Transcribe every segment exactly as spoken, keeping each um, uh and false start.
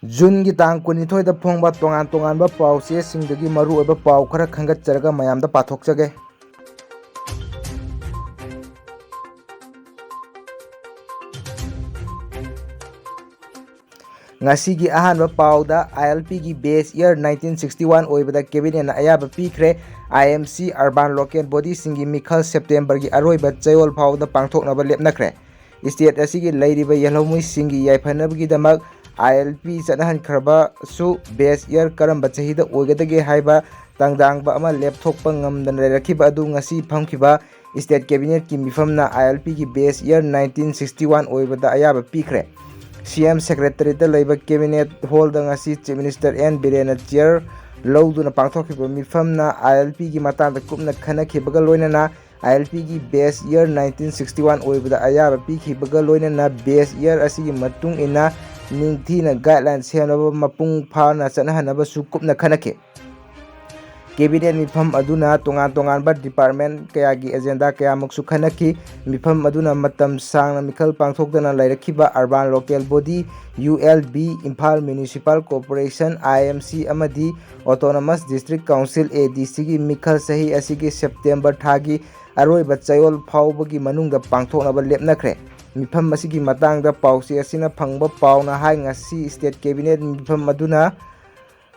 ꯖꯨꯟꯒꯤ ꯇꯥꯡ ꯀꯨꯟꯅꯤꯊꯣꯏꯗ ꯐꯣꯡꯕ ꯇꯣꯉꯥꯟ ꯇꯣꯉꯥꯟꯕ ꯄꯥꯎ ꯆꯦꯁꯤꯡꯗꯒꯤ ꯃꯔꯨꯑꯣꯏꯕ ꯄꯥꯎ ꯈꯔ ꯈꯟꯒꯠꯆꯔꯒ ꯃꯌꯥꯝꯗ ꯄꯥꯊꯣꯛꯆꯒꯦ꯫ ꯉꯁꯤꯒꯤ ꯑꯍꯥꯟꯕ ꯄꯥꯎꯗ, ꯑꯥꯏ ꯑꯦꯜ ꯄꯤꯒꯤ base year nineteen sixty one ꯑꯣꯏꯕꯗ cabinetꯅ ꯑꯌꯥꯕ ꯄꯤꯈ꯭ꯔꯦ꯫ ꯑꯥꯏ ꯑꯦꯝ ꯁꯤ, urban local bodyꯁꯤꯡꯒꯤ ꯃꯤꯈꯜ ꯁꯦꯞꯇꯦꯝꯕꯔꯒꯤ ꯑꯔꯣꯏꯕ ꯆꯌꯣꯜ ꯐꯥꯎꯕꯗ ꯄꯥꯡꯊꯣꯛꯅꯕ ꯂꯦꯞꯅꯈ꯭ꯔꯦ꯫ State ꯑꯁꯤꯒꯤ ꯂꯩꯔꯤꯕ ꯌꯦꯜꯍꯧꯃꯤꯁꯤꯡꯒꯤ ꯌꯥꯏꯐꯅꯕꯒꯤꯗꯃꯛ ꯑꯥꯏ ꯑꯦꯜ ꯄꯤ ꯆꯠꯅꯍꯟꯈ꯭ꯔꯕꯁꯨ, base year ꯀꯔꯝꯕ ꯆꯍꯤꯗ ꯑꯣꯏꯒꯗꯒꯦ ꯍꯥꯏꯕ ꯇꯥꯡꯗꯥꯡꯕ ꯑꯃ ꯂꯦꯞꯊꯣꯛꯄ ꯉꯝꯗꯅ ꯂꯩꯔꯛꯈꯤꯕ ꯑꯗꯨ ꯉꯁꯤ ꯐꯝꯈꯤꯕ State Cabinetꯀꯤ ꯃꯤꯐꯝꯅ ꯑꯥꯏ ꯑꯦꯜ ꯄꯤꯒꯤ base year nineteen sixty one ꯑꯣꯏꯕꯗ ꯑꯌꯥꯕ ꯄꯤꯈ꯭ꯔꯦ꯫ ꯁꯤ ꯑꯦꯝ Secretariatꯇ ꯂꯩꯕ Cabinet Hallꯗ ꯉꯁꯤ Chief Minister ꯑꯦꯟ ꯕꯤꯔꯦꯟꯅ chair ꯂꯧꯗꯨꯅ ꯄꯥꯡꯊꯣꯛꯈꯤꯕ ꯃꯤꯐꯝꯅ ꯑꯥꯏ ꯑꯦꯜ ꯄꯤꯒꯤ ꯃꯇꯥꯡꯗ ꯀꯨꯞꯅ ꯈꯟꯅꯈꯤꯕꯒ ꯂꯣꯏꯅꯅ ꯑꯥꯏ ꯑꯦꯜ ꯄꯤꯒꯤ base year nineteen sixty one ꯑꯣꯏꯕꯗ ꯑꯌꯥꯕ ꯄꯤꯈꯤꯕꯒ ꯂꯣꯏꯅꯅ base year ꯑꯁꯤꯒꯤ ꯃꯇꯨꯡ ꯏꯟꯅ ꯅꯤꯡꯊꯤꯅ guideline ꯁꯦꯝꯅꯕ ꯃꯄꯨꯡ ꯐꯥꯅ ꯆꯠꯅꯍꯟꯅꯕꯁꯨ ꯀꯨꯞꯅ ꯈꯟꯅꯈꯤ꯫ Cabinet ꯃꯤꯐꯝ ꯑꯗꯨꯅ ꯇꯣꯉꯥꯟ ꯇꯣꯉꯥꯟꯕ department ꯀꯌꯥꯒꯤ agenda ꯀꯌꯥꯃꯨꯛꯁꯨ ꯈꯟꯅꯈꯤ꯫ ꯃꯤꯐꯝ ꯑꯗꯨꯅ ꯃꯇꯝ ꯁꯥꯡꯅ ꯃꯤꯈꯜ ꯄꯥꯡꯊꯣꯛꯇꯅ ꯂꯩꯔꯛꯈꯤꯕ urban local body, U L B, Imphal Municipal Corporation, I M C, ꯑꯃꯗꯤ Autonomous District Council, A D Cꯒꯤ ꯃꯤꯈꯜ ꯆꯍꯤ ꯑꯁꯤꯒꯤ ꯁꯦꯞꯇꯦꯝꯕꯔ ꯊꯥꯒꯤ ꯑꯔꯣꯏꯕ ꯆꯌꯣꯜ ꯐꯥꯎꯕꯒꯤ ꯃꯅꯨꯡꯗ ꯄꯥꯡꯊꯣꯛꯅꯕ ꯂꯦꯞꯅꯈ꯭ꯔꯦ꯫ ꯃꯤꯐꯝ ꯑꯁꯤꯒꯤ ꯃꯇꯥꯡꯗ ꯄꯥꯎꯆꯦ ꯑꯁꯤꯅ ꯐꯪꯕ ꯄꯥꯎꯅ ꯍꯥꯏ, ꯉꯁꯤ State Cabinet ꯃꯤꯐꯝ ꯑꯗꯨꯅ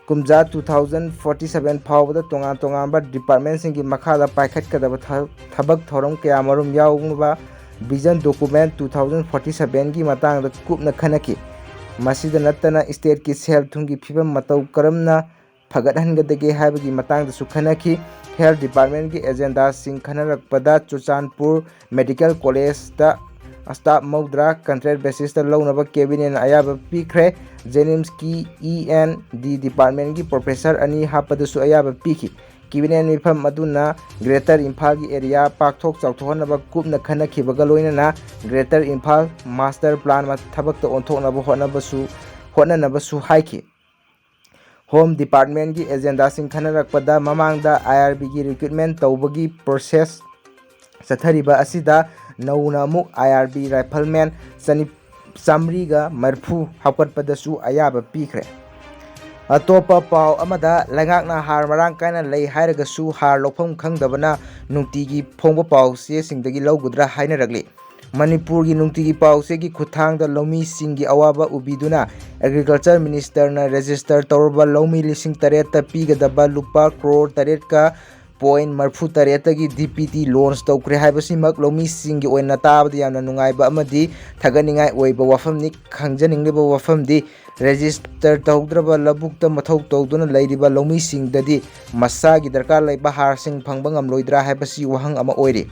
ꯀꯨꯝꯖꯥ two thousand forty seven ꯐꯥꯎꯕꯗ ꯇꯣꯉꯥꯟ ꯇꯣꯉꯥꯟꯕ departmentꯁꯤꯡꯒꯤ ꯃꯈꯥꯗ ꯄꯥꯏꯈꯠꯀꯗꯕ ꯊ-, ꯊꯕꯛ ꯊꯧꯔꯝ ꯀꯌꯥ ꯃꯔꯨꯝ ꯌꯥꯎꯅꯕ vision document two thousand forty sevenꯒꯤ ꯃꯇꯥꯡꯗ ꯀꯨꯞꯅ ꯈꯟꯅꯈꯤ꯫ ꯃꯁꯤꯗ ꯅꯠꯇꯅ stateꯀꯤ ꯁꯦꯜ ꯊꯨꯝꯒꯤ ꯐꯤꯕꯝ ꯃꯇꯧ ꯀꯔꯝꯅ ꯐꯒꯠꯍꯟꯒꯗꯒꯦ ꯍꯥꯏꯕꯒꯤ ꯃꯇꯥꯡꯗꯁꯨ ꯈꯟꯅꯈꯤ꯫ Health Departmentꯀꯤ agendaꯁꯤꯡ ꯈꯟꯅꯔꯛꯄꯗ ꯆꯨꯔꯆꯥꯟꯄꯨꯔ Medical Collegeꯇ staff ꯃꯧꯗ꯭ꯔꯥ contract basisꯇ ꯂꯧꯅꯕ Cabinetꯅ ꯑꯌꯥꯕ ꯄꯤꯈ꯭ꯔꯦ꯫ JNIMSꯀꯤ E N D departmentꯀꯤ professor ꯑꯅꯤ ꯍꯥꯞꯄꯗꯁꯨ ꯑꯌꯥꯕ ꯄꯤꯈꯤ꯫ Cabinet ꯃꯤꯐꯝ ꯑꯗꯨꯅ Greater ꯏꯝꯐꯥꯜꯒꯤ area ꯄꯥꯛꯊꯣꯛ ꯆꯥꯎꯊꯣꯛꯍꯟꯅꯕ ꯀꯨꯞꯅ ꯈꯟꯅꯈꯤꯕꯒ ꯂꯣꯏꯅꯅ Greater ꯏꯝꯐꯥꯜ master plan ꯃ-, ꯊꯕꯛꯇ ꯑꯣꯟꯊꯣꯛꯅꯕ ꯍꯣꯠꯅꯕꯁꯨ, ꯍꯣꯠꯅꯅꯕꯁꯨ ꯍꯥꯏꯈꯤ꯫ Home Departmentꯀꯤ agendaꯁꯤꯡ ꯈꯟꯅꯔꯛꯄꯗ ꯃꯃꯥꯡꯗ IRBꯒꯤ recruitment ꯇꯧꯕꯒꯤ process ꯆꯠꯊꯔꯤꯕ ꯑꯁꯤꯗ ꯅꯧꯅ ꯑꯃꯨꯛ IRB rifleman ꯆꯅꯤ-, ꯆꯥꯃꯔꯤꯒ ꯃꯔꯤꯐꯨ ꯍꯥꯞꯀꯠꯄꯗꯁꯨ ꯑꯌꯥꯕ ꯄꯤꯈ꯭ꯔꯦ꯫ ꯑꯇꯣꯞꯄ ꯄꯥꯎ ꯑꯃꯗ, ꯂꯩꯉꯥꯛꯅ ꯍꯥꯔ ꯃꯔꯥꯡ ꯀꯥꯏꯅ ꯂꯩ ꯍꯥꯏꯔꯒꯁꯨ ꯍꯥꯔ ꯂꯧꯐꯝ ꯈꯪꯗꯕꯅ ꯅꯨꯡꯇꯤꯒꯤ ꯐꯣꯡꯕ ꯄꯥꯎ ꯆꯦꯁꯤꯡꯗꯒꯤ ꯂꯧꯒꯗ꯭ꯔꯥ ꯍꯥꯏꯅꯔꯛꯂꯤ꯫ ꯃꯅꯤꯄꯨꯔꯒꯤ ꯅꯨꯡꯇꯤꯒꯤ ꯄꯥꯎ ꯆꯦꯒꯤ ꯈꯨꯠꯊꯥꯡꯗ ꯂꯧꯃꯤꯁꯤꯡꯒꯤ ꯑꯋꯥꯕ ꯎꯕꯤꯗꯨꯅ Agriculture Ministerꯅ register ꯇꯧꯔꯕ ꯂꯧꯃꯤ ꯂꯤꯁꯤꯡ ꯇꯔꯦꯠꯇ ꯄꯤꯒꯗꯕ ꯂꯨꯄꯥ ꯀ꯭ꯔꯣꯔ ꯇꯔꯦꯠꯀ ꯄꯣꯏꯟ ꯃꯔꯤꯐꯨ ꯇꯔꯦꯠꯇꯒꯤ D B T launch ꯇꯧꯈ꯭ꯔꯦ ꯍꯥꯏꯕꯁꯤꯃꯛ ꯂꯧꯃꯤꯁꯤꯡꯒꯤ ꯑꯣꯏꯅ ꯇꯥꯕꯗ ꯌꯥꯝꯅ ꯅꯨꯡꯉꯥꯏꯕ ꯑꯃꯗꯤ ꯊꯥꯒꯠꯅꯤꯡꯉꯥꯏ ꯑꯣꯏꯕ ꯋꯥꯐꯝꯅꯤ꯫ ꯈꯪꯖꯅꯤꯡꯂꯤꯕ ꯋꯥꯐꯝꯗꯤ, register ꯇꯧꯗ꯭ꯔꯕ ꯂꯧꯕꯨꯛꯇ ꯃꯊꯧ ꯇꯧꯗꯨꯅ ꯂꯩꯔꯤꯕ ꯂꯧꯃꯤꯁꯤꯡꯗꯗꯤ ꯃꯁꯥꯒꯤ ꯗꯔꯀꯥꯔ ꯂꯩꯕ ꯍꯥꯔꯁꯤꯡ ꯐꯪꯕ ꯉꯝꯂꯣꯏꯗ꯭ꯔꯥ ꯍꯥꯏꯕꯁꯤ ꯋꯥꯍꯪ ꯑꯃ ꯑꯣꯏꯔꯤ꯫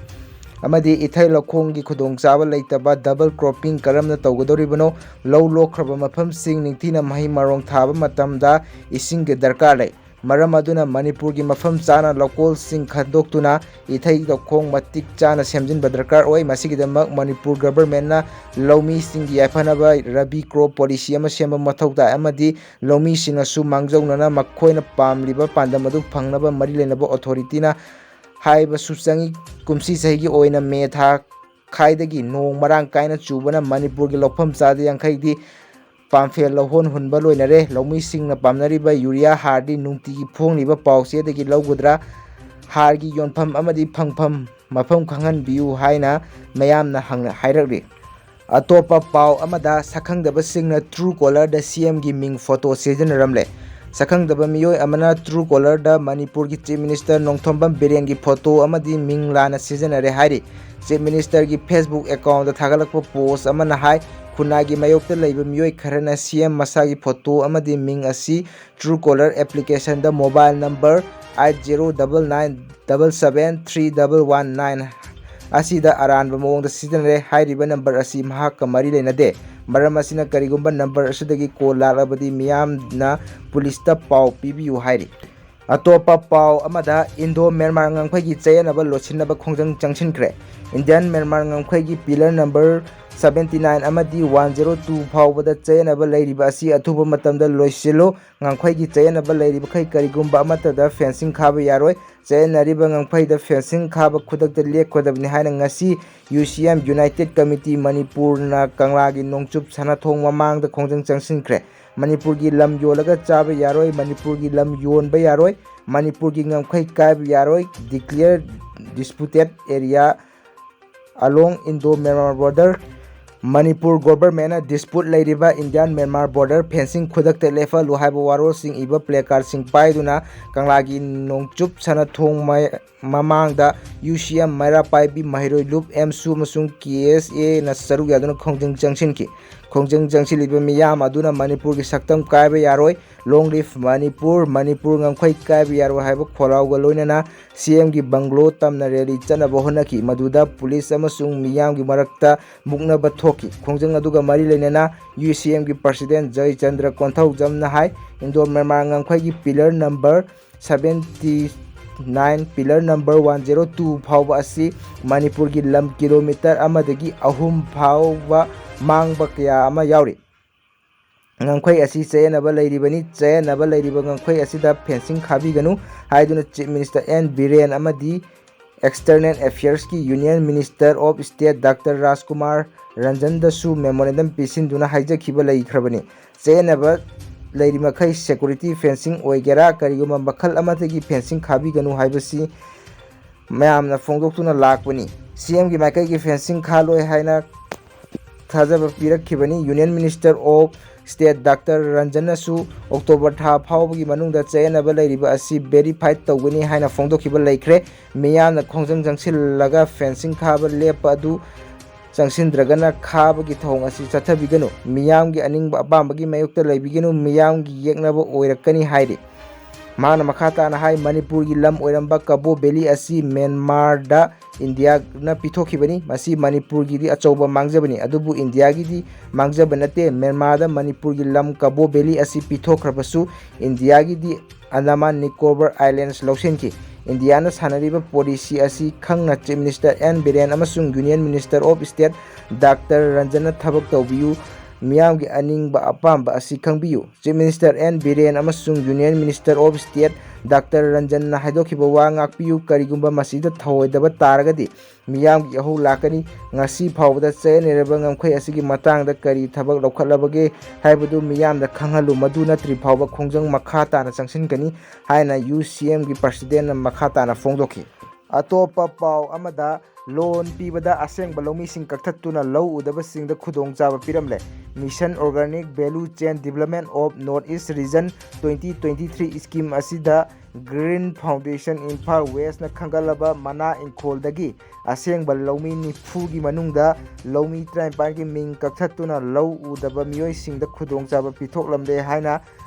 ꯑꯃꯗꯤ ꯏꯊꯩ ꯂꯧꯈꯣꯡꯒꯤ ꯈꯨꯗꯣꯡꯆꯥꯕ ꯂꯩꯇꯕ, double cropping ꯀꯔꯝꯅ ꯇꯧꯒꯗꯧꯔꯤꯕꯅꯣ? ꯂꯧ ꯂꯣꯛꯈ꯭ꯔꯕ ꯃꯐꯝꯁꯤꯡ ꯅꯤꯡꯊꯤꯅ ꯃꯍꯩ ꯃꯔꯣꯡ ꯊꯥꯕ ꯃꯇꯝꯗ ꯏꯁꯤꯡꯒꯤ ꯗꯔꯀꯥꯔ ꯂꯩ꯫ ꯃꯔꯝ ꯑꯗꯨꯅ ꯃꯅꯤꯄꯨꯔꯒꯤ ꯃꯐꯝ ꯆꯥꯅ ꯂꯧꯀꯣꯜꯁꯤꯡ ꯈꯟꯗꯣꯛꯇꯨꯅ ꯏꯊꯩ ꯂꯧꯈꯣꯡ ꯃꯇꯤꯛ ꯆꯥꯅ ꯁꯦꯝꯖꯤꯟꯕ ꯗꯔꯀꯥꯔ ꯑꯣꯏ꯫ ꯃꯁꯤꯒꯤꯗꯃꯛ ꯃꯅꯤꯄꯨꯔ governmentꯅ ꯂꯧꯃꯤꯁꯤꯡꯒꯤ ꯌꯥꯏꯐꯅꯕ Rabi crop policy ꯑꯃ ꯁꯦꯝꯕ ꯃꯊꯧ ꯇꯥꯏ ꯑꯃꯗꯤ ꯂꯧꯃꯤꯁꯤꯡꯅꯁꯨ ꯃꯥꯡꯖꯧꯅꯅ ꯃꯈꯣꯏꯅ ꯄꯥꯝꯂꯤꯕ ꯄꯥꯟꯗꯝ ꯑꯗꯨ ꯐꯪꯅꯕ ꯃꯔꯤ ꯂꯩꯅꯕ authorityꯅ ꯍꯥꯏꯕꯁꯨ ꯆꯪꯏ꯫ ꯀꯨꯝꯁꯤ ꯆꯍꯤꯒꯤ ꯑꯣꯏꯅ ꯃꯦ ꯊꯥ ꯈꯥꯏꯗꯒꯤ ꯅꯣꯡ ꯃꯔꯥꯡ ꯀꯥꯏꯅ ꯆꯨꯕꯅ ꯃꯅꯤꯄꯨꯔꯒꯤ ꯂꯧꯐꯝ ꯆꯥꯗ ꯌꯥꯡꯈꯩꯗꯤ ꯄꯥꯝꯐꯦꯜ ꯂꯧꯍꯣꯟ ꯍꯨꯟꯕ ꯂꯣꯏꯅꯔꯦ꯫ ꯂꯧꯃꯤꯁꯤꯡꯅ ꯄꯥꯝꯅꯔꯤꯕ ꯌꯨꯔꯤꯌꯥ ꯍꯥꯔꯗꯤ ꯅꯨꯡꯇꯤꯒꯤ ꯐꯣꯡꯂꯤꯕ ꯄꯥꯎꯆꯦꯗꯒꯤ ꯂꯧꯒꯗ꯭ꯔꯥ? ꯍꯥꯔꯒꯤ ꯌꯣꯟꯐꯝ ꯑꯃꯗꯤ ꯐꯪꯐꯝ ꯃꯐꯝ ꯈꯪꯍꯟꯕꯤꯌꯨ ꯍꯥꯏꯅ ꯃꯌꯥꯝꯅ ꯍꯪꯅ-, ꯍꯥꯏꯔꯛꯂꯤ꯫ ꯑꯇꯣꯞꯄ ꯄꯥꯎ ꯑꯃꯗ, ꯁꯛꯈꯪꯗꯕꯁꯤꯡꯅ Truecaller ꯗ CMꯒꯤ ꯃꯤꯡ ꯐꯣꯇꯣ ꯁꯤꯖꯤꯟꯅꯔꯝꯂꯦ꯫ ꯁꯛꯈꯪꯗꯕ ꯃꯤꯑꯣꯏ ꯑꯃꯅ Truecaller ꯗ ꯃꯅꯤꯄꯨꯔꯒꯤ Chief Minister ꯅꯣꯡꯊꯣꯝꯕꯝ ꯕꯤꯔꯦꯟꯒꯤ ꯐꯣꯇꯣ ꯑꯃꯗꯤ ꯃꯤꯡ ꯂꯥꯟꯅ ꯁꯤꯖꯤꯟꯅꯔꯦ ꯍꯥꯏꯔꯤ꯫ Chief Ministerꯒꯤ Facebook accountꯇ ꯊꯥꯒꯠꯂꯛꯄ post ꯑꯃꯅ ꯍꯥꯏ, ꯈꯨꯟꯅꯥꯏꯒꯤ ꯃꯥꯌꯣꯛꯇ ꯂꯩꯕ ꯃꯤꯑꯣꯏ ꯈꯔꯅ CM ꯃꯁꯥꯒꯤ ꯐꯣꯇꯣ ꯑꯃꯗꯤ ꯃꯤꯡ ꯑꯁꯤ Truecaller applicationꯗ mobile number eight zero double nine double seven three double one nine ꯑꯁꯤꯗ ꯑꯔꯥꯟꯕ ꯃꯑꯣꯡꯗ ꯁꯤꯖꯤꯟꯅꯔꯦ꯫ ꯍꯥꯏꯔꯤꯕ number ꯑꯁꯤ ꯃꯍꯥꯛꯀ ꯃꯔꯤ ꯂꯩꯅꯗꯦ꯫ ꯃꯔꯝ ꯑꯁꯤꯅ ꯀꯔꯤꯒꯨꯝꯕ number ꯑꯁꯤꯗꯒꯤ call ꯂꯥꯛꯂꯕꯗꯤ ꯃꯤꯌꯥꯝꯅ ꯄꯨꯂꯤꯁꯇ ꯄꯥꯎ ꯄꯤꯕꯤꯌꯨ ꯍꯥꯏꯔꯤ꯫ ꯑꯇꯣꯞꯄ ꯄꯥꯎ ꯑꯃꯗ, Indo Myanmar ꯉꯝꯈꯩꯒꯤ ꯆꯌꯦꯠꯅꯕ ꯂꯣꯠꯁꯤꯟꯅꯕ ꯈꯣꯡꯖꯪ ꯆꯪꯁꯤꯟꯈ꯭ꯔꯦ꯫ Indian Myanmar ꯉꯝꯈꯩꯒꯤ pillar number seventy nine ꯑꯃꯗꯤ one zero two ꯐꯥꯎꯕꯗ ꯆꯌꯦꯠꯅꯕ ꯂꯩꯔꯤꯕ ꯑꯁꯤ ꯑꯊꯨꯕ ꯃꯇꯝꯗ ꯂꯣꯏꯁꯤꯜꯂꯨ꯫ ꯉꯝꯈꯩꯒꯤ ꯆꯌꯦꯠꯅꯕ ꯂꯩꯔꯤꯕꯈꯩ ꯀꯔꯤꯒꯨꯝꯕ ꯑꯃꯠꯇꯗ fencing ꯈꯥꯕ ꯌꯥꯔꯣꯏ꯫ ꯆꯌꯦꯠꯅꯔꯤꯕ ꯉꯝꯈꯩꯗ fencing ꯈꯥꯕ ꯈꯨꯗꯛꯇ ꯂꯦꯞꯀꯗꯕꯅꯤ ꯍꯥꯏꯅ ꯉꯁꯤ U C M United Committee ꯃꯅꯤꯄꯨꯔꯅ ꯀꯪꯂꯥꯒꯤ ꯅꯣꯡꯆꯨꯞ ꯁꯅꯥꯊꯣꯡ ꯃꯃꯥꯡꯗ ꯈꯣꯡꯖꯪ ꯆꯪꯁꯤꯟꯈ꯭ꯔꯦ꯫ ꯃꯅꯤꯄꯨꯔꯒꯤ ꯂꯝ ꯌꯣꯜꯂꯒ ꯆꯥꯕ ꯌꯥꯔꯣꯏ, ꯃꯅꯤꯄꯨꯔꯒꯤ ꯂꯝ ꯌꯣꯟꯕ ꯌꯥꯔꯣꯏ, ꯃꯅꯤꯄꯨꯔꯒꯤ ꯉꯝꯈꯩ ꯀꯥꯏꯕ ꯌꯥꯔꯣꯏ, declare disputed area along Indo-Myanmar border, Manipur ꯒꯣꯚꯔꯟꯃꯦꯟꯅ dispute ꯂꯩꯔꯤꯕ Indian Myanmar border fencing ꯈꯨꯗꯛꯇ ꯂꯦꯞꯍꯜꯂꯨ ꯍꯥꯏꯕ ꯋꯥꯔꯣꯜꯁꯤꯡ ꯏꯕ placardꯁꯤꯡ ꯄꯥꯏꯗꯨꯅ ꯀꯪꯂꯥꯒꯤ ꯅꯣꯡꯆꯨꯞ ꯁꯅꯥꯊꯣꯡ ꯃ-, ꯃꯃꯥꯡꯗ U C M ꯃꯩꯔꯥ ꯄꯥꯏꯕꯤ ꯃꯍꯩꯔꯣꯏ ꯂꯨꯞ ꯑꯦꯝꯁꯨ ꯑꯃꯁꯨꯡ K S Aꯅ ꯁꯔꯨꯛ ꯌꯥꯗꯨꯅ ꯈꯣꯡꯖꯪ ꯆꯪꯁꯤꯟꯈꯤ꯫ ꯈꯣꯡꯖꯪ ꯆꯪꯁꯤꯜꯂꯤꯕ ꯃꯤꯌꯥꯝ ꯑꯗꯨꯅ ꯃꯅꯤꯄꯨꯔꯒꯤ ꯁꯛꯇꯝ ꯀꯥꯏꯕ ꯌꯥꯔꯣꯏ, Long live ꯃꯅꯤꯄꯨꯔ, ꯃꯅꯤꯄꯨꯔ ꯉꯝꯈꯩ ꯀꯥꯏꯕ ꯌꯥꯔꯣꯏ ꯍꯥꯏꯕ ꯈꯣꯜꯂꯥꯎꯒ ꯂꯣꯏꯅꯅ C M ꯒꯤ ꯕꯪꯒ꯭ꯂꯣ ꯇꯝꯅ rally ꯆꯠꯅꯕ ꯍꯣꯠꯅꯈꯤ꯫ ꯃꯗꯨꯗ ꯄꯨꯂꯤꯁ ꯑꯃꯁꯨꯡ ꯃꯤꯌꯥꯝꯒꯤ ꯃꯔꯛꯇ ꯃꯨꯛꯅꯕ ꯊꯣꯛꯈꯤ꯫ ꯈꯣꯡꯖꯪ ꯑꯗꯨꯒ ꯃꯔꯤ ꯂꯩꯅꯅ U C M ꯒꯤ president ꯖꯌꯆꯟꯗ꯭ꯔ ꯀꯣꯟꯊꯧꯖꯝꯅ ꯍꯥꯏ, Indo-Myanmar ꯉꯝꯈꯩꯒꯤ pillar number seventy nine, pillar number one zero two ꯐꯥꯎꯕ ꯑꯁꯤ ꯃꯅꯤꯄꯨꯔꯒꯤ ꯂꯝ ꯀꯤꯂꯣꯃꯤꯇꯔ ꯑꯃꯗꯒꯤ ꯑꯍꯨꯝ ꯐꯥꯎꯕ ꯃꯥꯡꯕ ꯀꯌꯥ ꯑꯃ ꯌꯥꯎꯔꯤ꯫ ꯉꯝꯈꯩ ꯑꯁꯤ ꯆꯌꯦꯠꯅꯕ ꯂꯩꯔꯤꯕꯅꯤ, ꯆꯌꯦꯠꯅꯕ ꯂꯩꯔꯤꯕ ꯉꯝꯈꯩ ꯑꯁꯤꯗ fencing ꯈꯥꯕꯤꯒꯅꯨ ꯍꯥꯏꯗꯨꯅ Chief Minister N ꯕꯤꯔꯦꯟ ꯑꯃꯗꯤ External Affairs ꯀꯤ Union Minister of State Doctor Rajkumar ꯔꯟꯖꯟꯗꯁꯨ memorandum ꯄꯤꯁꯤꯟꯗꯨꯅ ꯍꯥꯏꯖꯈꯤꯕ ꯂꯩꯈ꯭ꯔꯕꯅꯤ꯫ ꯆꯌꯦꯠꯅꯕ ꯂꯩꯔꯤꯃꯈꯩ security fencing ꯑꯣꯏꯒꯦꯔꯥ ꯀꯔꯤꯒꯨꯝꯕ ꯃꯈꯜ ꯑꯃꯠꯇꯒꯤ fencing ꯈꯥꯕꯤꯒꯅꯨ ꯍꯥꯏꯕꯁꯤ ꯃꯌꯥꯝꯅ ꯐꯣꯡꯗꯣꯛꯇꯨꯅ ꯂꯥꯛꯄꯅꯤ꯫ C M ꯒꯤ ꯃꯥꯏꯀꯩꯒꯤ fencing ꯈꯥꯂꯣꯏ ꯍꯥꯏꯅ ꯊꯥꯖꯕ ꯄꯤꯔꯛꯈꯤꯕꯅꯤ꯫ Union Minister of State Doctor ꯔꯟꯖꯟꯅꯁꯨ October ꯊꯥ ꯐꯥꯎꯕꯒꯤ ꯃꯅꯨꯡꯗ ꯆꯌꯦꯠꯅꯕ ꯂꯩꯔꯤꯕ ꯑꯁꯤ verify ꯇꯧꯒꯅꯤ ꯍꯥꯏꯅ ꯐꯣꯡꯗꯣꯛꯈꯤꯕ ꯂꯩꯈ꯭ꯔꯦ꯫ ꯃꯤꯌꯥꯝꯅ ꯈꯣꯡꯖꯪ ꯆꯪꯁꯤꯜꯂꯒ fencing ꯈꯥꯕ ꯂꯦꯞꯄ ꯑꯗꯨ ꯆꯪꯁꯤꯟꯗ꯭ꯔꯒꯅ ꯈꯥꯕꯒꯤ ꯊꯧꯑꯣꯡ ꯑꯁꯤ ꯆꯠꯊꯕꯤꯒꯅꯨ꯫ ꯃꯤꯌꯥꯝꯒꯤ ꯑꯅꯤꯡꯕ ꯑꯄꯥꯝꯕꯒꯤ ꯃꯥꯌꯣꯛꯇ ꯂꯩꯕꯤꯒꯅꯨ꯫ ꯃꯤꯌꯥꯝꯒꯤ ꯌꯦꯛꯅꯕ ꯑꯣꯏꯔꯛꯀꯅꯤ ꯍꯥꯏꯔꯤ꯫ ꯃꯍꯥꯛꯅ ꯃꯈꯥ ꯇꯥꯅ ꯍꯥꯏ, ꯃꯅꯤꯄꯨꯔꯒꯤ ꯂꯝ ꯑꯣꯏꯔꯝꯕ ꯀꯕꯣ ꯚꯦꯂꯤ ꯑꯁꯤ ꯃ꯭ꯌꯥꯟꯃꯥꯔꯗ ꯏꯟꯗꯤꯌꯥꯅ ꯄꯤꯊꯣꯛꯈꯤꯕꯅꯤ꯫ ꯃꯁꯤ ꯃꯅꯤꯄꯨꯔꯒꯤꯗꯤ ꯑꯆꯧꯕ ꯃꯥꯡꯖꯕꯅꯤ, ꯑꯗꯨꯕꯨ ꯏꯟꯗꯤꯌꯥꯒꯤꯗꯤ ꯃꯥꯡꯖꯕ ꯅꯠꯇꯦ꯫ ꯃ꯭ꯌꯥꯟꯃꯥꯔꯗ ꯃꯅꯤꯄꯨꯔꯒꯤ ꯂꯝ ꯀꯕꯣ ꯚꯦꯂꯤ ꯑꯁꯤ ꯄꯤꯊꯣꯛꯈ꯭ꯔꯕꯁꯨ ꯏꯟꯗꯤꯌꯥꯒꯤꯗꯤ ꯑꯟꯗꯃꯥꯟ ꯅꯤꯀꯣꯕꯔ ꯑꯥꯏꯂꯦꯟꯁ ꯂꯧꯁꯤꯟꯈꯤ꯫ ꯏꯟꯗꯤꯌꯥꯅ ꯁꯥꯟꯅꯔꯤꯕ ꯄꯣꯂꯤꯁꯤ ꯑꯁꯤ ꯈꯪꯅ ꯆꯤꯐ ꯃꯤꯅꯤꯁꯇꯔ ꯑꯦꯟ ꯕꯤꯔꯦꯟ ꯑꯃꯁꯨꯡ union minister of state doctor ꯔꯟꯖꯟꯅ ꯊꯕꯛ ꯇꯧꯕꯤꯌꯨ꯫ ꯃꯤꯌꯥꯝꯒꯤ ꯑꯅꯤꯡꯕ ꯑꯄꯥꯝꯕ ꯑꯁꯤ ꯈꯪꯕꯤꯌꯨ꯫ ꯆꯤꯐ ꯃꯤꯅꯤꯁꯇꯔ ꯑꯦꯟ ꯕꯤꯔꯦꯟ ꯑꯃꯁꯨꯡ union minister of state doctor ꯔꯟꯖꯟꯅ ꯍꯥꯏꯗꯣꯛꯈꯤꯕ ꯋꯥ ꯉꯥꯛꯄꯤꯌꯨ꯫ ꯀꯔꯤꯒꯨꯝꯕ ꯃꯁꯤꯗ ꯊꯧꯑꯣꯏꯗꯕ ꯇꯥꯔꯒꯗꯤ ꯃꯤꯌꯥꯝꯒꯤ ꯏꯍꯧ ꯂꯥꯛꯀꯅꯤ꯫ ꯉꯁꯤ ꯐꯥꯎꯕꯗ ꯆꯌꯦꯠꯅꯔꯕ ꯉꯝꯈꯩ ꯑꯁꯤꯒꯤ ꯃꯇꯥꯡꯗ ꯀꯔꯤ ꯊꯕꯛ ꯂꯧꯈꯠꯂꯕꯒꯦ ꯍꯥꯏꯕꯗꯨ ꯃꯤꯌꯥꯝꯗ ꯈꯪꯍꯜꯂꯨ꯫ ꯃꯗꯨ ꯅꯠꯇ꯭ꯔꯤ ꯐꯥꯎꯕ ꯈꯣꯡꯖꯪ ꯃꯈꯥ ꯇꯥꯅ ꯆꯪꯁꯤꯟꯒꯅꯤ ꯍꯥꯏꯅ ꯌꯨ ꯁꯤ ꯑꯦꯝꯒꯤ ꯄ꯭ꯔꯁꯤꯗꯦꯟꯅ ꯃꯈꯥ ꯇꯥꯅ ꯐꯣꯡꯗꯣꯛꯈꯤ꯫ ꯑꯇꯣꯞꯄ ꯄꯥꯎ ꯑꯃꯗ, ꯂꯣꯟ ꯄꯤꯕꯗ ꯑꯁꯦꯡꯕ ꯂꯧꯃꯤꯁꯤꯡ ꯀꯛꯊꯠꯇꯨꯅ ꯂꯧ ꯎꯗꯕꯁꯤꯡꯗ ꯈꯨꯗꯣꯡꯆꯥꯕ ꯄꯤꯔꯝꯂꯦ꯫ Mission Organic Value Chain Development of North East Region twenty twenty-three scheme ꯑꯁꯤꯗ Green Foundation Imphal Westꯅ ꯈꯟꯒꯠꯂꯕ ꯃꯅꯥ ꯏꯪꯈꯣꯜꯗꯒꯤ ꯑꯁꯦꯡꯕ ꯂꯧꯃꯤ ꯅꯤꯐꯨꯒꯤ ꯃꯅꯨꯡꯗ ꯂꯧꯃꯤ ꯇꯔꯥꯅꯤꯄꯥꯟꯒꯤ ꯃꯤꯡ ꯀꯛꯊꯠꯇꯨꯅ ꯂꯧ ꯎꯗꯕ ꯃꯤꯑꯣꯏꯁꯤꯡꯗ ꯈꯨꯗꯣꯡꯆꯥꯕ ꯄꯤꯊꯣꯛꯂꯝꯂꯦ ꯍꯥꯏꯅ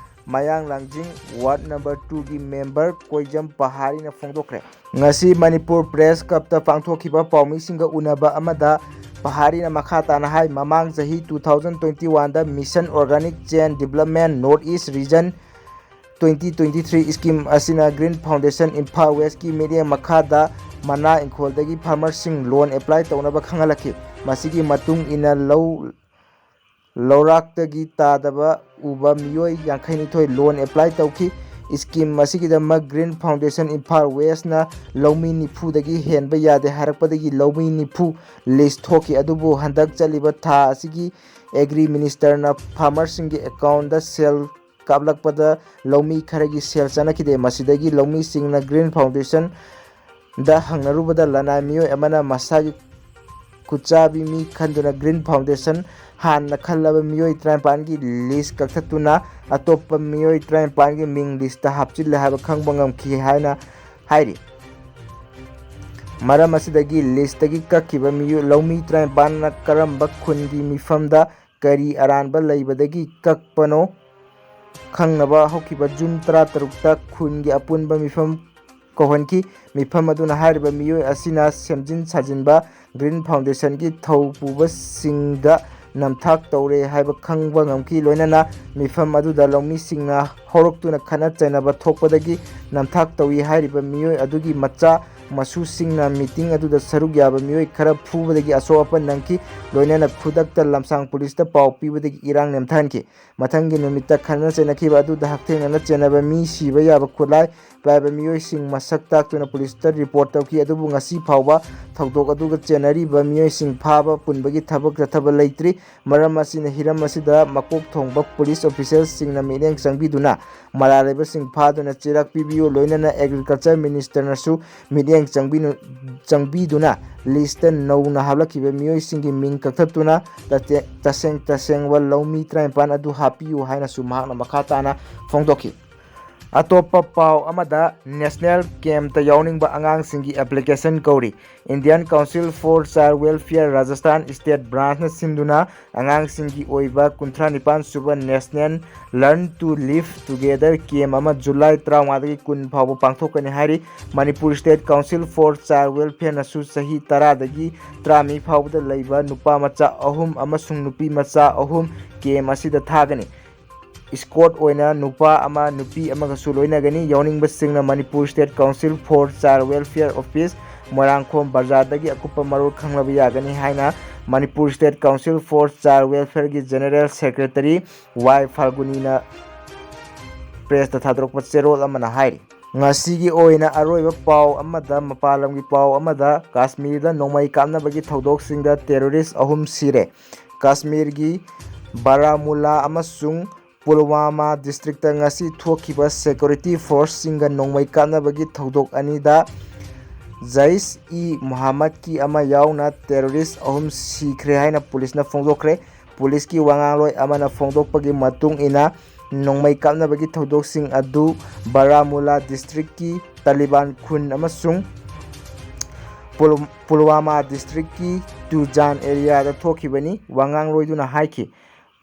ꯃꯌꯥꯡ ꯂꯥꯡꯖꯤꯡ ꯋꯥꯔꯗ ꯅꯝꯕꯔ ꯇꯨꯒꯤ ꯃꯦꯝꯕꯔ ꯀꯣꯏꯖꯝ ꯄꯍꯥꯔꯤꯅ ꯐꯣꯡꯗꯣꯛꯈ꯭ꯔꯦ꯫ ꯉꯁꯤ ꯃꯅꯤꯄꯨꯔ ꯄ꯭ꯔꯦꯁ ꯀ꯭ꯂꯕꯇ ꯄꯥꯡꯊꯣꯛꯈꯤꯕ ꯄꯥꯎꯃꯤꯁꯤꯡꯒ ꯎꯅꯕ ꯑꯃꯗ ꯄꯍꯥꯔꯤꯅ ꯃꯈꯥ ꯇꯥꯅ ꯍꯥꯏ, ꯃꯃꯥꯡ ꯆꯍꯤ two thousand twenty-oneꯗ Mission Organic Chain Development North East Region twenty twenty-three scheme ꯑꯁꯤꯅ Green Foundation Imphal Westꯀꯤ ꯃꯤꯠꯌꯦꯡ ꯃꯈꯥꯗ ꯃꯅꯥ ꯏꯪꯈꯣꯜꯗꯒꯤ ꯐꯥꯔꯃꯔꯁꯤꯡ ꯂꯣꯟ ꯑꯦꯄ꯭ꯂꯥꯏ ꯇꯧꯅꯕ ꯈꯪꯍꯜꯂꯛꯈꯤ꯫ ꯃꯁꯤꯒꯤ ꯃꯇꯨꯡ ꯏꯟꯅ ꯂꯧ ꯂꯧꯔꯥꯛꯇꯒꯤ ꯇꯥꯗꯕ ꯎꯕ ꯃꯤꯑꯣꯏ ꯌꯥꯡꯈꯩꯅꯤꯊꯣꯏ ꯂꯣꯟ ꯑꯦꯄ꯭ꯂꯥꯏ ꯇꯧꯈꯤ꯫ ꯁ꯭ꯀꯤꯝ ꯑꯁꯤꯒꯤꯗꯃꯛ Green Foundation Imphal Westꯅ ꯂꯧꯃꯤ ꯅꯤꯐꯨꯗꯒꯤ ꯍꯦꯟꯕ ꯌꯥꯗꯦ ꯍꯥꯏꯔꯛꯄꯗꯒꯤ ꯂꯧꯃꯤ ꯅꯤꯐꯨ ꯂꯤꯁ ꯊꯣꯛꯈꯤ꯫ ꯑꯗꯨꯕꯨ ꯍꯟꯗꯛ ꯆꯠꯂꯤꯕ ꯊꯥ ꯑꯁꯤꯒꯤ ꯑꯦꯒ꯭ꯔꯤ ꯃꯤꯅꯤꯁꯇꯔꯅ ꯐꯥꯔꯃꯔꯁꯤꯡꯒꯤ ꯑꯦꯀꯥꯎꯟꯗ ꯁꯦꯜ ꯀꯥꯞꯂꯛꯄꯗ ꯂꯧꯃꯤ ꯈꯔꯒꯤ ꯁꯦꯜ ꯆꯪꯂꯛꯈꯤꯗꯦ꯫ ꯃꯁꯤꯗꯒꯤ ꯂꯧꯃꯤꯁꯤꯡꯅ Green Foundationꯗ ꯍꯪꯅꯔꯨꯕꯗ ꯂꯅꯥꯏ ꯃꯤꯑꯣꯏ ꯑꯃꯅ ꯃꯁꯥꯒꯤ ꯈꯨꯠꯆꯥꯕꯤ ꯃꯤ ꯈꯟꯗꯨꯅ Green Foundation ꯍꯥꯟꯅ ꯈꯜꯂꯕ ꯃꯤꯑꯣꯏ ꯇꯔꯥꯅꯤꯄꯥꯟꯒꯤ ꯂꯤꯁ ꯀꯛꯊꯠꯇꯨꯅ ꯑꯇꯣꯞꯄ ꯃꯤꯑꯣꯏ ꯇꯔꯥꯅꯤꯄꯥꯟꯒꯤ ꯃꯤꯡ ꯂꯤꯁꯇ ꯍꯥꯞꯆꯤꯜꯂꯦ ꯍꯥꯏꯕ ꯈꯪꯕ ꯉꯝꯈꯤ ꯍꯥꯏꯅ ꯍꯥꯏꯔꯤ꯫ ꯃꯔꯝ ꯑꯁꯤꯗꯒꯤ ꯂꯤꯁꯇꯒꯤ ꯀꯛꯈꯤꯕ ꯃꯤꯑꯣꯏ, ꯂꯧꯃꯤ ꯇꯔꯥꯅꯤꯄꯥꯟꯅ ꯀꯔꯝꯕ ꯈꯨꯟꯒꯤ ꯃꯤꯐꯝꯗ ꯀꯔꯤ ꯑꯔꯥꯟꯕ ꯂꯩꯕꯗꯒꯤ ꯀꯛꯄꯅꯣ ꯈꯪꯅꯕ ꯍꯧꯈꯤꯕ ꯖꯨꯟ ꯇꯔꯥꯇꯔꯨꯛꯇ ꯈꯨꯟꯒꯤ ꯑꯄꯨꯟꯕ ꯃꯤꯐꯝ ꯀꯧꯍꯟꯈꯤ꯫ ꯃꯤꯐꯝ ꯑꯗꯨꯅ ꯍꯥꯏꯔꯤꯕ ꯃꯤꯑꯣꯏ ꯑꯁꯤꯅ ꯁꯦꯝꯖꯤꯟ ꯁꯥꯖꯤꯟꯕ Green Foundationꯒꯤ ꯊꯧ ꯄꯨꯕꯁꯤꯡꯗ ꯅꯝꯊꯥꯛ ꯇꯧꯔꯦ ꯍꯥꯏꯕ ꯈꯪꯕ ꯉꯝꯈꯤ꯫ ꯂꯣꯏꯅꯅ ꯃꯤꯐꯝ ꯑꯗꯨꯗ ꯂꯧꯃꯤꯁꯤꯡꯅ ꯍꯧꯔꯛꯇꯨꯅ ꯈꯠꯅ ꯆꯩꯅꯕ ꯊꯣꯛꯄꯗꯒꯤ ꯅꯝꯊꯥꯛ ꯇꯧꯏ ꯍꯥꯏꯔꯤꯕ ꯃꯤꯑꯣꯏ ꯑꯗꯨꯒꯤ ꯃꯆꯥ ꯃꯁꯨꯁꯤꯡꯅ ꯃꯤꯇꯤꯡ ꯑꯗꯨꯗ ꯁꯔꯨꯛ ꯌꯥꯕ ꯃꯤꯑꯣꯏ ꯈꯔ ꯐꯨꯕꯗꯒꯤ ꯑꯁꯣꯛ ꯑꯄꯟ ꯅꯪꯈꯤ꯫ ꯂꯣꯏꯅꯅ ꯈꯨꯗꯛꯇ ꯂꯝꯁꯥꯡ ꯄꯨꯂꯤꯁꯇ ꯄꯥꯎ ꯄꯤꯕꯗꯒꯤ ꯏꯔꯥꯡ ꯅꯦꯝꯊꯍꯟꯈꯤ꯫ ꯃꯊꯪꯒꯤ ꯅꯨꯃꯤꯠꯇ ꯈꯠꯅ ꯆꯩꯅꯈꯤꯕ ꯑꯗꯨꯗ ꯍꯛꯊꯦꯡꯅꯅ ꯆꯦꯟꯅꯕ ꯃꯤ ꯁꯤꯕ ꯌꯥꯕ ꯈꯨꯠꯂꯥꯏ ꯄꯥꯏꯕ ꯃꯤꯑꯣꯏꯁꯤꯡ ꯃꯁꯛ ꯇꯥꯛꯇꯨꯅ ꯄꯨꯂꯤꯁꯇ ꯔꯤꯄꯣꯔꯠ ꯇꯧꯈꯤ꯫ ꯑꯗꯨꯕꯨ ꯉꯁꯤ ꯐꯥꯎꯕ ꯊꯧꯗꯣꯛ ꯑꯗꯨꯒ ꯆꯦꯟꯅꯔꯤꯕ ꯃꯤꯑꯣꯏꯁꯤꯡ ꯐꯥꯕ ꯄꯨꯟꯕꯒꯤ ꯊꯕꯛ ꯆꯠꯊꯕ ꯂꯩꯇ꯭ꯔꯤ꯫ ꯃꯔꯝ ꯑꯁꯤꯅ ꯍꯤꯔꯝ ꯑꯁꯤꯗ ꯃꯀꯣꯛ ꯊꯣꯡꯕ ꯄꯨꯂꯤꯁ ꯑꯣꯐꯤꯁꯦꯜꯁꯤꯡꯅ ꯃꯤꯠꯌꯦꯡ ꯆꯪꯕꯤꯗꯨꯅ ꯃꯔꯥꯜ ꯂꯩꯕꯁꯤꯡ ꯐꯥꯗꯨꯅ ꯆꯩꯔꯥꯛ ꯄꯤꯕꯤꯌꯨ꯫ ꯂꯣꯏꯅꯅ ꯑꯦꯒ꯭ꯔꯤꯀꯜꯆꯔ ꯃꯤꯅꯤꯁꯇꯔꯅꯁꯨ ꯃꯤꯠꯌꯦꯡ ꯆꯪꯕꯤꯅꯨ-, ꯆꯪꯕꯤꯗꯨꯅ ꯂꯤꯁꯇ ꯅꯧꯅ ꯍꯥꯞꯂꯛꯈꯤꯕ ꯃꯤꯑꯣꯏꯁꯤꯡꯒꯤ ꯃꯤꯡ ꯀꯛꯊꯠꯇꯨꯅ ꯇꯁꯦ-, ꯇꯁꯦꯡ ꯇꯁꯦꯡꯕ ꯂꯧꯃꯤ ꯇꯔꯥꯅꯤꯄꯥꯟ ꯑꯗꯨ ꯍꯥꯞꯄꯤꯌꯨ ꯍꯥꯏꯅꯁꯨ ꯃꯍꯥꯛꯅ ꯃꯈꯥ ꯇꯥꯅ ꯐꯣꯡꯗꯣꯛꯈꯤ꯫ ꯑꯇꯣꯞꯄ ꯄꯥꯎ ꯑꯃꯗ, ꯅꯦꯁꯅꯦꯜ ꯀꯦꯝꯞꯇ ꯌꯥꯎꯅꯤꯡꯕ ꯑꯉꯥꯡꯁꯤꯡꯒꯤ ꯑꯦꯄ꯭ꯂꯤꯀꯦꯁꯟ ꯀꯧꯔꯤ꯫ Indian Council for Child Welfare Rajasthan State Branchꯅ ꯁꯤꯟꯗꯨꯅ ꯑꯉꯥꯡꯁꯤꯡꯒꯤ ꯑꯣꯏꯕ ꯀꯨꯟꯊ꯭ꯔꯥ ꯅꯤꯄꯥꯟ ꯁꯨꯕ National Learn to Live Together camp ꯑꯃ ꯖꯨꯂꯥꯏ ꯇꯔꯥꯃꯉꯥꯗꯒꯤ ꯀꯨꯟ ꯐꯥꯎꯕ ꯄꯥꯡꯊꯣꯛꯀꯅꯤ ꯍꯥꯏꯔꯤ꯫ Manipur State Council for Child Welfareꯅꯁꯨ ꯆꯍꯤ ꯇꯔꯥꯗꯒꯤ ꯇꯔꯥꯃꯔꯤ ꯐꯥꯎꯕꯗ ꯂꯩꯕ ꯅꯨꯄꯥ ꯃꯆꯥ ꯑꯍꯨꯝ ꯑꯃꯁꯨꯡ ꯅꯨꯄꯤ ꯃꯆꯥ ꯑꯍꯨꯝ ꯀꯦꯝꯞ ꯑꯁꯤꯗ ꯊꯥꯒꯅꯤ꯫ ꯏꯁꯀꯣꯔꯠ ꯑꯣꯏꯅ ꯅꯨꯄꯥ ꯑꯃ, ꯅꯨꯄꯤ ꯑꯃꯒꯁꯨ ꯂꯣꯏꯅꯒꯅꯤ꯫ ꯌꯥꯎꯅꯤꯡꯕꯁꯤꯡꯅ Manipur State Council for Child Welfare Office, Moirangkhom ꯕꯖꯥꯔꯗꯒꯤ ꯑꯀꯨꯞꯄ ꯃꯔꯣꯜ ꯈꯪꯂꯕ ꯌꯥꯒꯅꯤ ꯍꯥꯏꯅ Manipur State Council for Child Welfareꯒꯤ General Secretary ꯋꯥꯏ ꯐꯥꯜꯒꯨꯅꯤꯅ ꯄ꯭ꯔꯦꯁꯇ ꯊꯥꯗꯣꯔꯛꯄ ꯆꯦꯔꯣꯜ ꯑꯃꯅ ꯍꯥꯏꯔꯤ꯫ ꯉꯁꯤꯒꯤ ꯑꯣꯏꯅ ꯑꯔꯣꯏꯕ ꯄꯥꯎ ꯑꯃꯗ, ꯃꯄꯥꯟ ꯂꯝꯒꯤ ꯄꯥꯎ ꯑꯃꯗ, ꯀꯥꯁꯃꯤꯔꯗ ꯅꯣꯡꯃꯩ ꯀꯥꯞꯅꯕꯒꯤ ꯊꯧꯗꯣꯛꯁꯤꯡꯗ ꯇꯦꯔꯣꯔꯤꯁ ꯑꯍꯨꯝ ꯁꯤꯔꯦ꯫ ꯀꯥꯁꯃꯤꯔꯒꯤ ꯕꯥꯔꯥꯃꯨꯂꯥ ꯑꯃꯁꯨꯡ ꯄꯨꯜꯋꯥꯃꯥ ꯗꯤꯁꯇ꯭ꯔꯤꯛꯇ ꯉꯁꯤ ꯊꯣꯛꯈꯤꯕ ꯁꯦꯀ꯭ꯌꯨꯔꯤꯇꯤ ꯐꯣꯔꯁꯁꯤꯡꯒ ꯅꯣꯡꯃꯩ ꯀꯥꯞꯅꯕꯒꯤ ꯊꯧꯗꯣꯛ ꯑꯅꯤꯗ ꯖꯩꯁ ꯏ ꯃꯨꯍꯝꯃꯗꯀꯤ ꯑꯃ ꯌꯥꯎꯅ ꯇꯦꯔꯣꯔꯤꯁ ꯑꯍꯨꯝ ꯁꯤꯈ꯭ꯔꯦ ꯍꯥꯏꯅ ꯄꯨꯂꯤꯁꯅ ꯐꯣꯡꯗꯣꯛꯈ꯭ꯔꯦ꯫ ꯄꯨꯂꯤꯁꯀꯤ ꯋꯥꯉꯥꯡꯂꯣꯏ ꯑꯃꯅ ꯐꯣꯡꯗꯣꯛꯄꯒꯤ ꯃꯇꯨꯡ ꯏꯟꯅ, ꯅꯣꯡꯃꯩ ꯀꯥꯞꯅꯕꯒꯤ ꯊꯧꯗꯣꯛꯁꯤꯡ ꯑꯗꯨ ꯕꯥꯔꯥꯃꯨꯂꯥ ꯗꯤꯁꯇ꯭ꯔꯤꯛꯀꯤ ꯇꯥꯂꯤꯕꯥꯟ ꯈꯨꯟ ꯑꯃꯁꯨꯡ ꯄꯨꯜ-, ꯄꯨꯜꯋꯥꯃꯥ ꯗꯤꯁꯇ꯭ꯔꯤꯛꯀꯤ ꯇꯨꯖꯥꯟ ꯑꯦꯔꯤꯌꯥꯗ ꯊꯣꯛꯈꯤꯕꯅꯤ꯫ ꯋꯥꯉꯥꯡꯂꯣꯏꯗꯨꯅ ꯍꯥꯏꯈꯤ,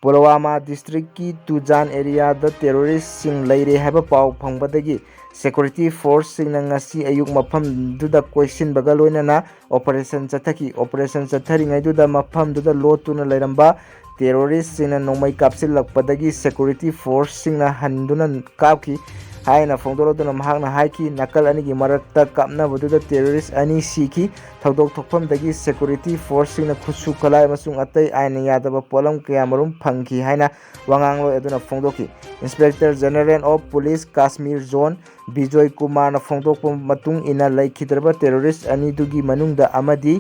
ꯄꯨꯜꯋꯥꯃꯥ ꯗꯤꯁꯇ꯭ꯔꯤꯛꯀꯤ ꯇꯨꯖꯥꯟ ꯑꯦꯔꯤꯌꯥꯗ ꯇꯦꯔꯣꯔꯤꯁꯁꯤꯡ ꯂꯩꯔꯦ ꯍꯥꯏꯕ ꯄꯥꯎ ꯐꯪꯕꯗꯒꯤ ꯁꯦꯀ꯭ꯌꯨꯔꯤꯇꯤ ꯐꯣꯔꯁꯁꯤꯡꯅ ꯉꯁꯤ ꯑꯌꯨꯛ ꯃꯐꯝꯗꯨꯗ ꯀꯣꯏꯁꯤꯟꯕꯒ ꯂꯣꯏꯅꯅ ꯑꯣꯄꯔꯦꯁꯟ ꯆꯠꯊꯈꯤ꯫ ꯑꯣꯄꯔꯦꯁꯟ ꯆꯠꯊꯔꯤꯉꯩꯗꯨꯗ ꯃꯐꯝꯗꯨꯗ ꯂꯣꯠꯇꯨꯅ ꯂꯩꯔꯝꯕ ꯇꯦꯔꯣꯔꯤꯁꯁꯤꯡꯅ ꯅꯣꯡꯃꯩ ꯀꯥꯞꯁꯤꯜꯂꯛꯄꯗꯒꯤ ꯁꯦꯀ꯭ꯌꯨꯔꯤꯇꯤ ꯐꯣꯔꯁꯁꯤꯡꯅ ꯍꯟꯗꯨꯅ ꯀꯥꯞꯈꯤ ꯍꯥꯏꯅ ꯐꯣꯡꯗꯣꯔꯛꯇꯨꯅ ꯃꯍꯥꯛꯅ ꯍꯥꯏꯈꯤ꯫ ꯅꯥꯀꯜ ꯑꯅꯤꯒꯤ ꯃꯔꯛꯇ ꯀꯥꯞꯅꯕꯗꯨꯗ ꯇꯦꯔꯣꯔꯤꯁ ꯑꯅꯤ ꯁꯤꯈꯤ꯫ ꯊꯧꯗꯣꯛ ꯊꯣꯛꯐꯝꯗꯒꯤ ꯁꯦꯀ꯭ꯌꯨꯔꯤꯇꯤ ꯐꯣꯔꯁꯁꯤꯡꯅ ꯈꯨꯠꯁꯨ ꯈꯨꯠꯂꯥꯏ ꯑꯃꯁꯨꯡ ꯑꯇꯩ ꯑꯥꯏꯟꯅ ꯌꯥꯗꯕ ꯄꯣꯠꯂꯝ ꯀꯌꯥ ꯃꯔꯨꯝ ꯐꯪꯈꯤ ꯍꯥꯏꯅ ꯋꯥꯉꯥꯡꯂꯣꯏ ꯑꯗꯨꯅ ꯐꯣꯡꯗꯣꯛꯈꯤ꯫ Inspector general of police Kashmir zone Bijoy ꯀꯨꯃꯥꯔꯅ ꯐꯣꯡꯗꯣꯛꯄ ꯃꯇꯨꯡ ꯏꯟꯅ, ꯂꯩꯈꯤꯗ꯭ꯔꯕ ꯇꯦꯔꯣꯔꯤꯁ ꯑꯅꯤꯗꯨꯒꯤ ꯃꯅꯨꯡꯗ ꯑꯃꯗꯤ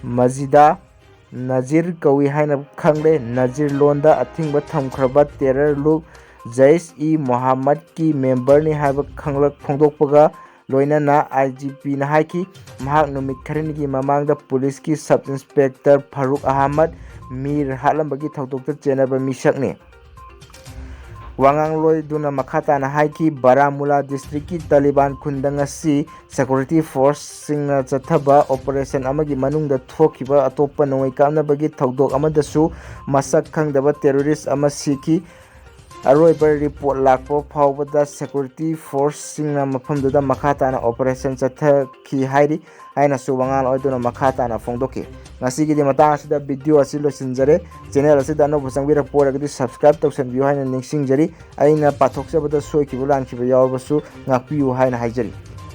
ꯃꯖꯤꯗꯥ ꯅꯖꯤꯔ ꯀꯧꯏ ꯍꯥꯏꯅ ꯈꯪꯂꯦ꯫ ꯅꯖꯤꯔ ꯂꯣꯟꯗ ꯑꯊꯤꯡꯕ ꯊꯝꯈ꯭ꯔꯕ ꯇꯦꯔꯔ ꯂꯨꯞ ꯖꯩꯁ ꯏ ꯃꯣꯍꯥꯃꯠꯀꯤ ꯃꯦꯝꯕꯔꯅꯤ ꯍꯥꯏꯕ ꯈꯪꯂꯛ-, ꯐꯣꯡꯗꯣꯛꯄꯒ ꯂꯣꯏꯅꯅ ꯑꯥꯏ ꯖꯤ ꯄꯤꯅ ꯍꯥꯏꯈꯤ, ꯃꯍꯥꯛ ꯅꯨꯃꯤꯠ ꯈꯔꯅꯤꯒꯤ ꯃꯃꯥꯡꯗ ꯄꯨꯂꯤꯁꯀꯤ ꯁꯕ ꯏꯟꯁꯄꯦꯛꯇꯔ ꯐꯥꯔꯨꯛ ꯑꯍꯃꯗ ꯃꯤꯔ ꯍꯥꯠꯂꯝꯕꯒꯤ ꯊꯧꯗꯣꯛꯇ ꯆꯦꯟꯅꯕ ꯃꯤꯁꯛꯅꯤ꯫ ꯋꯥꯉꯥꯡꯂꯣꯏꯗꯨꯅ ꯃꯈꯥ ꯇꯥꯅ ꯍꯥꯏꯈꯤ, ꯕꯥꯔꯥꯃꯨꯂꯥ ꯗꯤꯁꯇ꯭ꯔꯤꯛꯀꯤ ꯇꯥꯂꯤꯕꯥꯟ ꯈꯨꯟꯗ ꯉꯁꯤ ꯁꯦꯀ꯭ꯌꯨꯔꯤꯇꯤ ꯐꯣꯔꯁꯁꯤꯡꯅ ꯆꯠꯊꯕ ꯑꯣꯄꯔꯦꯁꯟ ꯑꯃꯒꯤ ꯃꯅꯨꯡꯗ ꯊꯣꯛꯈꯤꯕ ꯑꯇꯣꯞꯄ ꯅꯣꯡꯃꯩ ꯀꯥꯞꯅꯕꯒꯤ ꯊꯧꯗꯣꯛ ꯑꯃꯗꯁꯨ ꯃꯁꯛ ꯈꯪꯗꯕ ꯇꯦꯔꯣꯔꯤꯁ ꯑꯃ ꯁꯤꯈꯤ꯫ ꯑꯔꯣꯏꯕ ꯔꯤꯄꯣꯔꯠ ꯂꯥꯛꯄ ꯐꯥꯎꯕꯗ ꯁꯦꯀ꯭ꯌꯨꯔꯤꯇꯤ ꯐꯣꯔꯁꯁꯤꯡꯅ ꯃꯐꯝꯗꯨꯗ ꯃꯈꯥ ꯇꯥꯅ ꯑꯣꯄꯔꯦꯁꯟ ꯆꯠꯊꯈꯤ ꯍꯥꯏꯔꯤ ꯍꯥꯏꯅꯁꯨ ꯋꯥꯉꯥꯡꯂꯣꯏꯗꯨꯅ ꯃꯈꯥ ꯇꯥꯅ ꯐꯣꯡꯗꯣꯛꯈꯤ꯫ ꯉꯁꯤꯒꯤꯗꯤ ꯃꯇꯥꯡ ꯑꯁꯤꯗ ꯚꯤꯗꯤꯑꯣ ꯑꯁꯤ ꯂꯣꯏꯁꯤꯟꯖꯔꯦ꯫ ꯆꯦꯅꯦꯜ ꯑꯁꯤꯗ ꯑꯅꯧꯕ ꯆꯪꯕꯤꯔꯛꯄ ꯑꯣꯏꯔꯒꯗꯤ ꯁꯕꯁꯀ꯭ꯔꯥꯏꯕ ꯇꯧꯁꯟꯕꯤꯌꯨ ꯍꯥꯏꯅ ꯅꯤꯡꯁꯤꯡꯖꯔꯤ꯫ ꯑꯩꯅ ꯄꯥꯊꯣꯛꯆꯕꯗ ꯁꯣꯏꯈꯤꯕ ꯂꯥꯟꯈꯤꯕ ꯌꯥꯎꯔꯕꯁꯨ ꯉꯥꯛꯄꯤꯌꯨ ꯍꯥꯏꯅ ꯍꯥꯏꯖꯔꯤ꯫